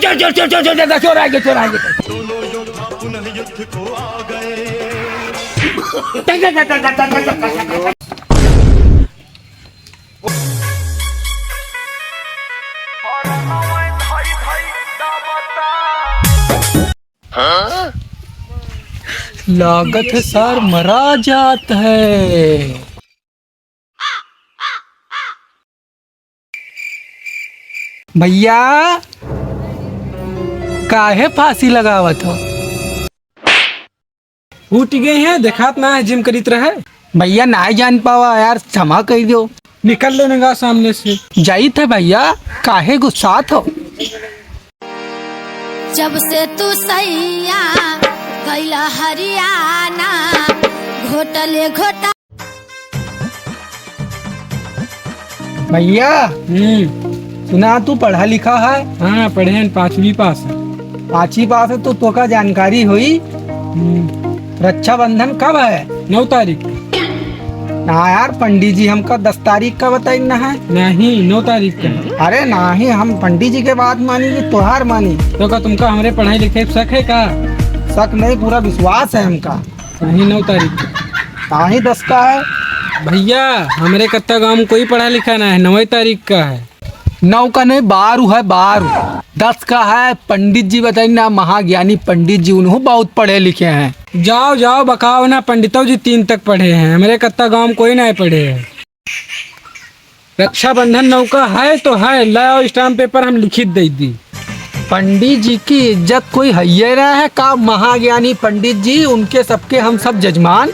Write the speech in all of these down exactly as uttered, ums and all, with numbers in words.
चोर, चोर, चोर, चोर, चोर, चोर, चोर आएंगे, चोर आएंगे। लागत है सार मरा जात है। भैया, काहे फांसी लगावत हो? फूट गए हैं, देखात ना है, जिम करीत रहे। भैया, नाहीं जान पावा यार, क्षमा कर दो। निकल लो नगा सामने से। जाइत है भैया, काहे गुस्सात हो? जब से तू सैया गइला हरियाणा, घोटले घोटा भैया, हम्म। सुना, तू पढ़ा लिखा है? हाँ, पढ़े हैं, पाँचवीं पास है। पाँचवीं पास है तो तोका जानकारी होई। हम्म। रक्षाबंधन कब है? नौ तारीख। ना यार, पंडित जी हमका दस तारीख का बताइन ना है। नहीं, नौ तारीख का। अरे नहीं, हम पंडित जी के बात मानी कि तोहार मानी? तो का तुमका हमरे पढ़ाई लिखाई पे शक है का? शक नहीं, पूरा विश्वास है हमका। नहीं, नौ तारीख का। काहे दस का है? भैया, हमरे कत्ता गाँव में कोई पढ़ा लिखा ना है, नौ तारीख का है। नौ का नहीं, बारह है, बारह। दस का है, पंडित जी बताइन ना, महाज्ञानी पंडित जी, उन्हों बहुत पढ़े लिखे हैं। जाओ, जाओ, बकाओ ना, पंडितो जी तीन तक पढ़े हैं, हमरे कत्ता गाँव में कोई ना पढ़े है। रक्षाबंधन नौ का है तो है, लाओ stamp paper, हम लिखित दे दी। पंडित जी की इज्जत कोई हइये ना है का? महाज्ञानी पंडित जी, उनके सबके हम सब जजमान,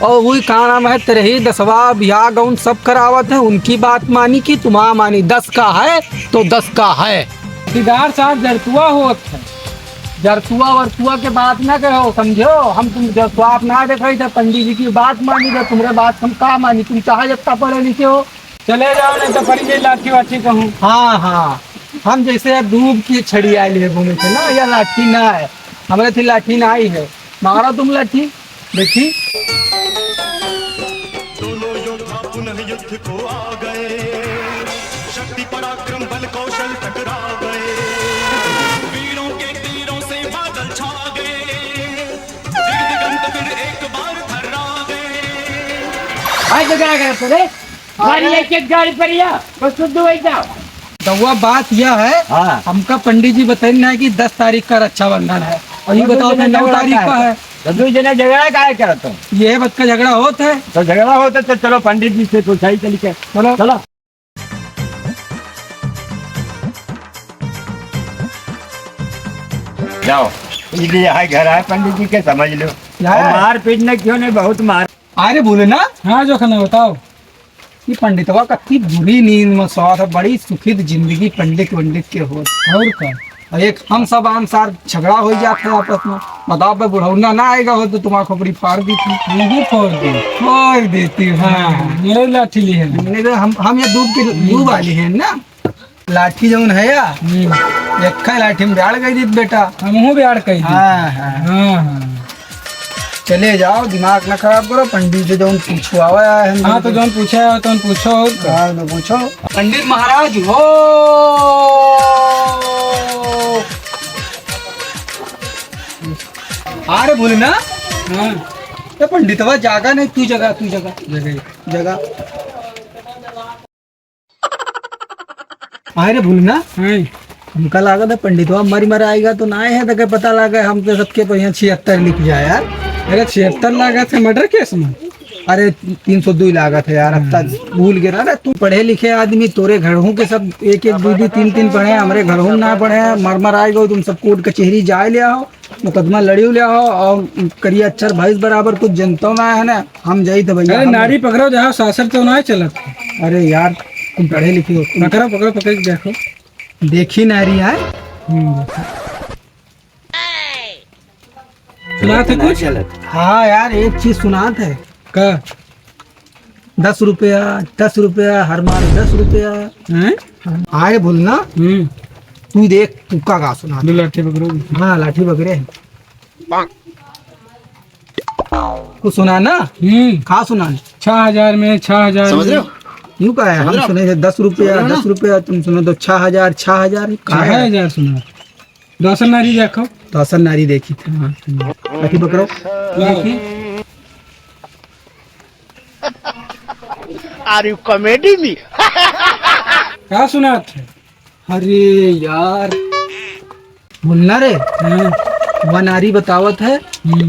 और वही का नाम है, तेरही दसवा बियाह गौन सब करावत हैं, उनकी बात मानी कि तुम्हारा मानी? दस का है तो दस का है। दीदार साहब जरतुआ होत है। जरतुआ वरतुआ के बात ना कहो, समझो, हम तुम जब स्वाप ना देखे थे, पंडित जी की बात मानी थे, तुम्हारे बात हम का मानी? तुम चाहे जितना पढ़े लिखे हो, चले जाओ, नहीं तो पड़ी जाई लाठी वाठी कहूँ। हाँ, हाँ, हम जैसे दूब की छड़ी आइल है घूमे थे ना, या लाठी ना है, हमरे थे लाठी ना आई है, मारो तुम लाठी, देखी। दोनों योद्धा पुनः युद्ध को आ गए, शक्ति पराक्रम बल कौशल टकरा गए, वीरों के तीरों से बादल छा गए, दिग दिगंत फिर एक बार थर्रा गए। आज तो क्या करते रे? गाड़ी लेके गाड़ी पर या, बस शुद्ध हो जाओ। दउआ, बात यह है, हाँ। हमका पंडित जी बताइन ना है कि दस तारीख का रक्षाबंधन है, और ये तो बताओ दूसरे कि नौ तारीख का है। तो दूसरे झगड़ा काहे करत हो? ये बात का झगड़ा होत है। तो झगड़ा होत है तो चलो पंडित जी से पूछाई चल के। चलो। चलो। जाओ, ये यहाँ घर है पंडित जी के, समझ लो। क्या और है? मारपीट ने क्यों नहीं, बहुत मार। अरे बोले ना। हाँ, जो खाना बताओ। ये पंडितवा कत्ती बुरी नींद में सोवत है, बड़ी सुखित जिंदगी पंडित वंडित के होत। और का? और एक हम सब आम सार झगड़ा हो जात है आपस में। बताओ, बे बुढ़ौना ना आएगा हो तो तुम्हारा खोपड़ी फाड़ दी थी। नहीं फोड़ दी। फोड़ देती, हाँ। हाँ, मेरे लाठी ली है। नहीं तो हम, हम ये दूब के, दूब वाली है ना। लाठी जौन है या, हम्म। एक लाठी में ब्याड़ कह दी बेटा। हमहू ब्याड़ कह दी। हाँ, हाँ। हाँ, हाँ। चले जाओ, दिमाग ना खराब करो, पंडित जी जौन पूछवावा है हम हाँ, तो जौन पूछा है, तौन पूछो और का? हाँ, तो पूछो। पंडित महाराज हो। अरे बोले ना। हाँ। तो पंडितवा जागा नहीं, तू जगा, तू जगा। जगा। जगा। आए रे भूलना। हैं। हमका लागत है पंडितवा मरी मरा आएगा तो ना आए है, तो के पता लागे हम तो सबके तो यहाँ छिहत्तर लिख जाए यार। अरे छिहत्तर लागत है murder case में। अरे तीन सौ दो ही लागत है यार, अब तक भूल गया। अरे तू पढ़े लिखे आदमी, तोरे घर हूँ के सब एक एक दो दो तीन तीन पढ़े हैं, हमरे घर हूँ ना पढ़े हैं, मर मर आएगा तुम सब कोर्ट कचहरी जाए ले आओ। मुकदमा लड़ी ले हो और करिया अक्षर भैंस बराबर कुछ जनतो ना है ना, हम जाई तो भैया अरे हम नारी पकड़ो, जहाँ सासर तो ना चलत। अरे यार, तुम पढ़े लिखे हो, तुम पकड़ो, पकड़ो, पकड़ के देखो। देखी नारी है। हम्म, देखो। सुनात है कुछ? हाँ यार, एक चीज सुनात है। का? दस रुपया, दस रुपया, हर मार दस रुपया। हैं? आए बोलना। हम्म। तू देख, तू का गा सुना। दो लाठी पकड़ो। हाँ, लाठी पकड़े। कुछ सुना ना? हम्म। का सुना? छह हजार में, छह हजार समझ रहे हो? यूं का है, हम सुने थे दस रुपया, दस रुपया, तुम सुनो तो छह हजार, छह हजार, का है? छह हजार सुना। दोसर नारी देखो। दोसर नारी देखी थे, हाँ। देखी पकड़ो। देखी। Are you comedy me? का सुनात है? अरे यार, मुन्ना रे, हाँ। वह नारी बतावत है, हम्म।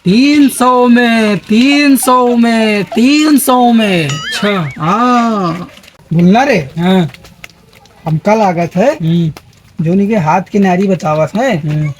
तीन सौ में, तीन सौ में, तीन सौ में। अच्छा। हाँ, मुन्ना रे, हाँ। हमका लागत है, हम्म। जौन इनके हाथ के नारी बतावत है, हम्म।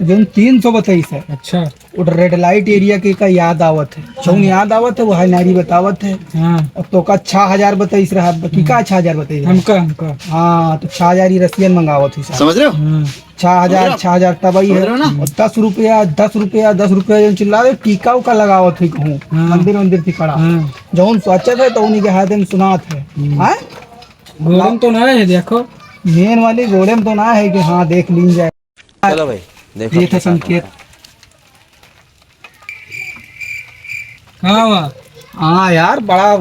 जौन तीन सौ बताइस है। अच्छा। वो red light area के का याद आवत है, जौन हाँ। याद आवत है, वह नारी बतावत है। हाँ। और तोका छह हजार बताइस रहा, कि का छह हजार बताइस रहा? हमका, हमका। हाँ, तो छह हजार ही रसियन मंगावत है साहब। समझ रहे हो? हाँ। छह हजार, समझ रहे हो? छह हजार तब आई समझ है। रहे हो ना? और दस रुपया, दस रुपया, दस रुपया जौन चिल्लावे, टीका उका लगावत है कहूँ, हाँ। मंदिर वंदिर थी खड़ा। हाँ। जौन सोचत है, तो उन्हीं के हाथ में सुनात है। हम्म। हाँ? गोड़े में तो ना है, देखो। मेन वाली गोड़े में तो ना है कि हाँ, देख लीन जाए। चलो भाई, देखो ये था अपने काम संकेत। का। हाँ, वाह। हाँ यार, बड़ा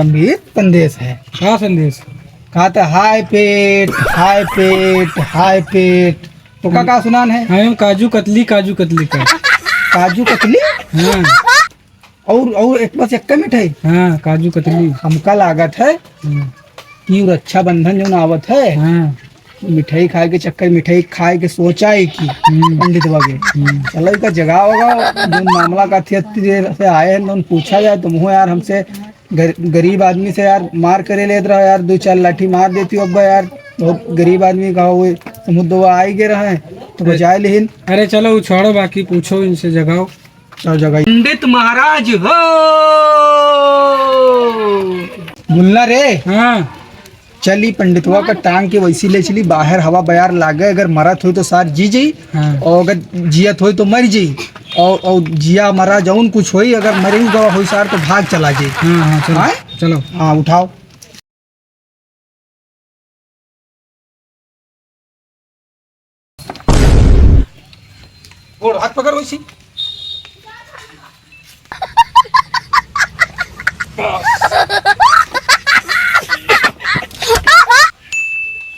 गंभीर संदेश है। का संदेश? कहा था, "हाय पेट, हाय पेट, हाय पेट।" तो का, का सुनान है? हाँ, काजू कतली, काजू कतली का। काजू कतली? हाँ। और, और एक, बस एक मिठाई। हाँ, काजू कतली। हमका लागत है हाँ। कि रक्षाबंधन जौन आवत है, हाँ। मिठाई खाए के चक्कर, मिठाई खाए के सोचा है कि हम्म। पंडित बा के। हम्म। चलो, इका जगह होगा, जौन मामला का थी, अति देर से आए हैं, तो उन पूछा जाए, तुम हो यार, हमसे गर-, गरीब आदमी से यार मार करे लेत रहा यार, दो चार लाठी मार देती हो अब्बा यार, बहुत गरीब आदमी का हुए, समुद्र आई गे रहे, तो बचाए लेहिन। अरे चलो, वो छोड़ो, बाकी पूछो इनसे, जगाओ। सब जगह। पंडित महाराज हो। मुन्ना रे। हाँ। चली पंडितवा का टांग के वैसी ले चली, बाहर हवा बयार लागे, अगर मरत होई तो सार जी जी, हाँ। और अगर जियत होई तो मर जी, और, और जिया मरा जौन कुछ होई, अगर मरे गवा होई सार तो भाग चला जी। हाँ, हाँ, चलो, हाँ? चलो। हाँ, उठाओ। गोड़ हाथ पकड़ वैसी।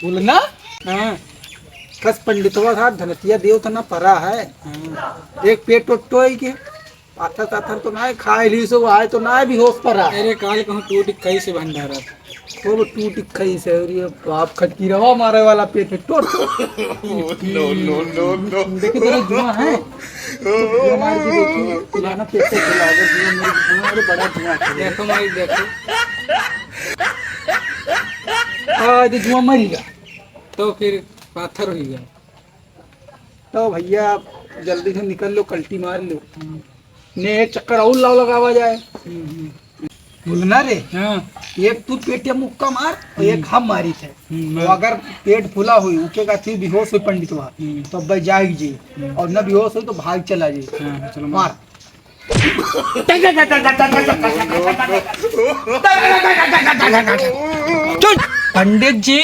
बोल ना। हाँ। कस पंडितवा साहब धनतिया देव तना परा है। हाँ। एक पेट टोटो है के। पाथर ताथर तो ना है, खाए ली से वो आए तो ना है, बेहोश परा। अरे काल कहूँ टूट कहीं से भंडारा। तो वो टूट कहीं से, और ये बाप खटकी रवा मारे वाला पेट है, टोट। No, no, no, no। देखी तेरे जुआ है। जुआ मार के देखी, पुराना पेट से खिला दे, जुआ मेरे जुआ, अरे बड़ा जुआ है। देखो माई, देखो। हाँ, ये जुआ मरी गया। तो फिर पाथर हुई गया। तो भैया, जल्दी से निकल लो, कल्टी मार लो। हम्म। ने एक चक्कर और लाओ लगावा जाए। हम्म, हम्म। बोल ना रे। हाँ। एक तू पेट या मुक्का मार और एक हम्म। हम मारी थे। हम्म, तो मार। अगर पेट फूला हुई, उके का थी बेहोश हुई पंडितवा, हम्म। तो अब जाएगी जी। हम्म। और न बेहोश हुई तो भाग चला जी। हाँ, चलो मार। मार। चुप! पंडित जी,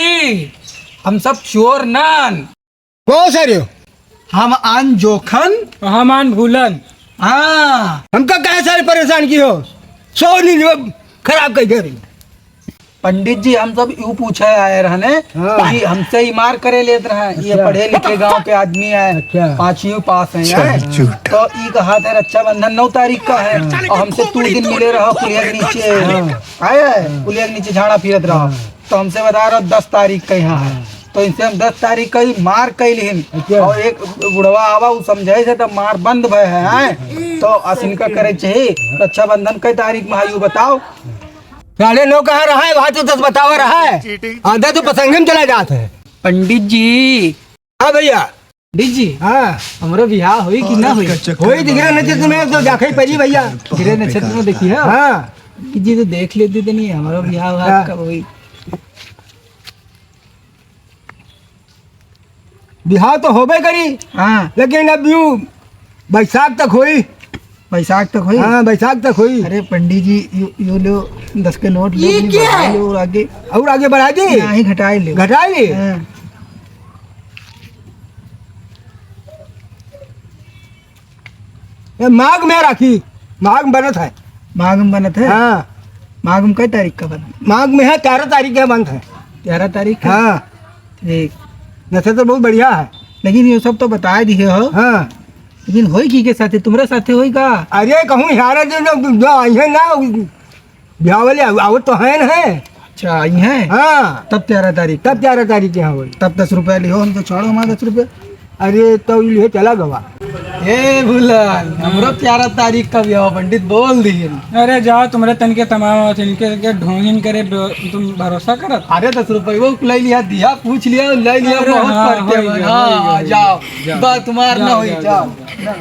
हम सब चोर नान। कौन सारे हो? हम आन जोखन। हम आन भूलन। हाँ। हमका काहे सारे परेशान की हो? सौ दिन जो खराब कर दे रही। पंडित जी, हम सब यू पूछे आए रहने हाँ। कि हमसे ही मार करे लेत रहे। ये अच्छा। पढ़े लिखे गांव के आदमी है, अच्छा। पाँचवीं पास है, अच्छा, हैं? झूठ। तो ई कहा था रक्षाबंधन नौ तारीख का है हाँ। और हमसे तू दिन मिले रहा पुलिया के नीचे, हाँ। आए है? हाँ। पुलिया के नीचे झाड़ा फिरत रहा। हाँ। तो हमसे बता रहा दस तारीख का यहाँ है। हाँ। तो इनसे हम दस तारीख का ही मार कैल हिन। अच्छा। और एक बुढ़वा आवा, उ समझाई से तब मार बंद भय है, हैं? तो अस इनका करे चाहिए। रक्षाबंधन कई तारीख में है, यू बताओ। साढ़े नौ कहाँ रहा है, वहाँ तो दस बतावा रहा है। आधा तो पसंगे में चला जात है। पंडित जी। हाँ भैया। पंडित जी। हाँ। हमरो बियाह होई कि ना होई? होई, दिख रहा नहीं तो तुम्हें तो जाके ही पड़ी भैया। गिरे नक्षत्र में देखी है? हाँ। पंडित जी तो देख लेते थे नहीं, हमरो बियाह हुआ हाँ। कब होई? बिहाव तो होबे करी, हाँ। लेकिन अब यूं बैसाख तक होई। बैसाख तक होई? हाँ, बैसाख तक होई। अरे पंडित जी, यू, यू लो दस के नोट लो, ये अपनी क्या बढ़ा है? लो और आगे। और आगे बढ़ा दी? नहीं, घटाई लो। घटाई ली? हाँ। ए, माघ में राखी, माघ में बनत है। माघ में बनत है? हाँ। माघ में कई तारीख का बनत? माघ में है, तेरह तारीख का बनत है। तेरह तारीख का? हाँ। ठीक। नक्षत्र बहुत बढ़िया है। लेकिन ये सब तो बताए दिए हो। हाँ। लेकिन होई की के साथे, तुम्हरे साथे होई का? अरे कहूँ यार, जो, जो, जो आई है ना, ब्याह वाले आव-, आवत तो है ना है। अच्छा, आई हैं? हाँ। तब तेरह तारीख। तब तेरह तारीख के यहाँ होई। तब दस रुपया लिहो, हम तो छोड़ो हमारा दस रुपया। अरे तो ये चला गवा। ए भूलन, हमरो तेरह तारीख का ब्याह, पंडित बोल दिए। अरे जाओ, तुम्हरे तन के तमाम होत, इनके, इनके ढोंगिन करे ब-, तुम भरोसा करत। अरे दस रुपये वो ले लिया, दिया, पूछ लिया, ले लिया, अरे बहुत हाँ, फर्क है होई भाई। गया, हाँ, होई गया, जाओ, होई गया। बात तुम्हार जाओ, ना हुई, जाओ, जाओ। जाओ।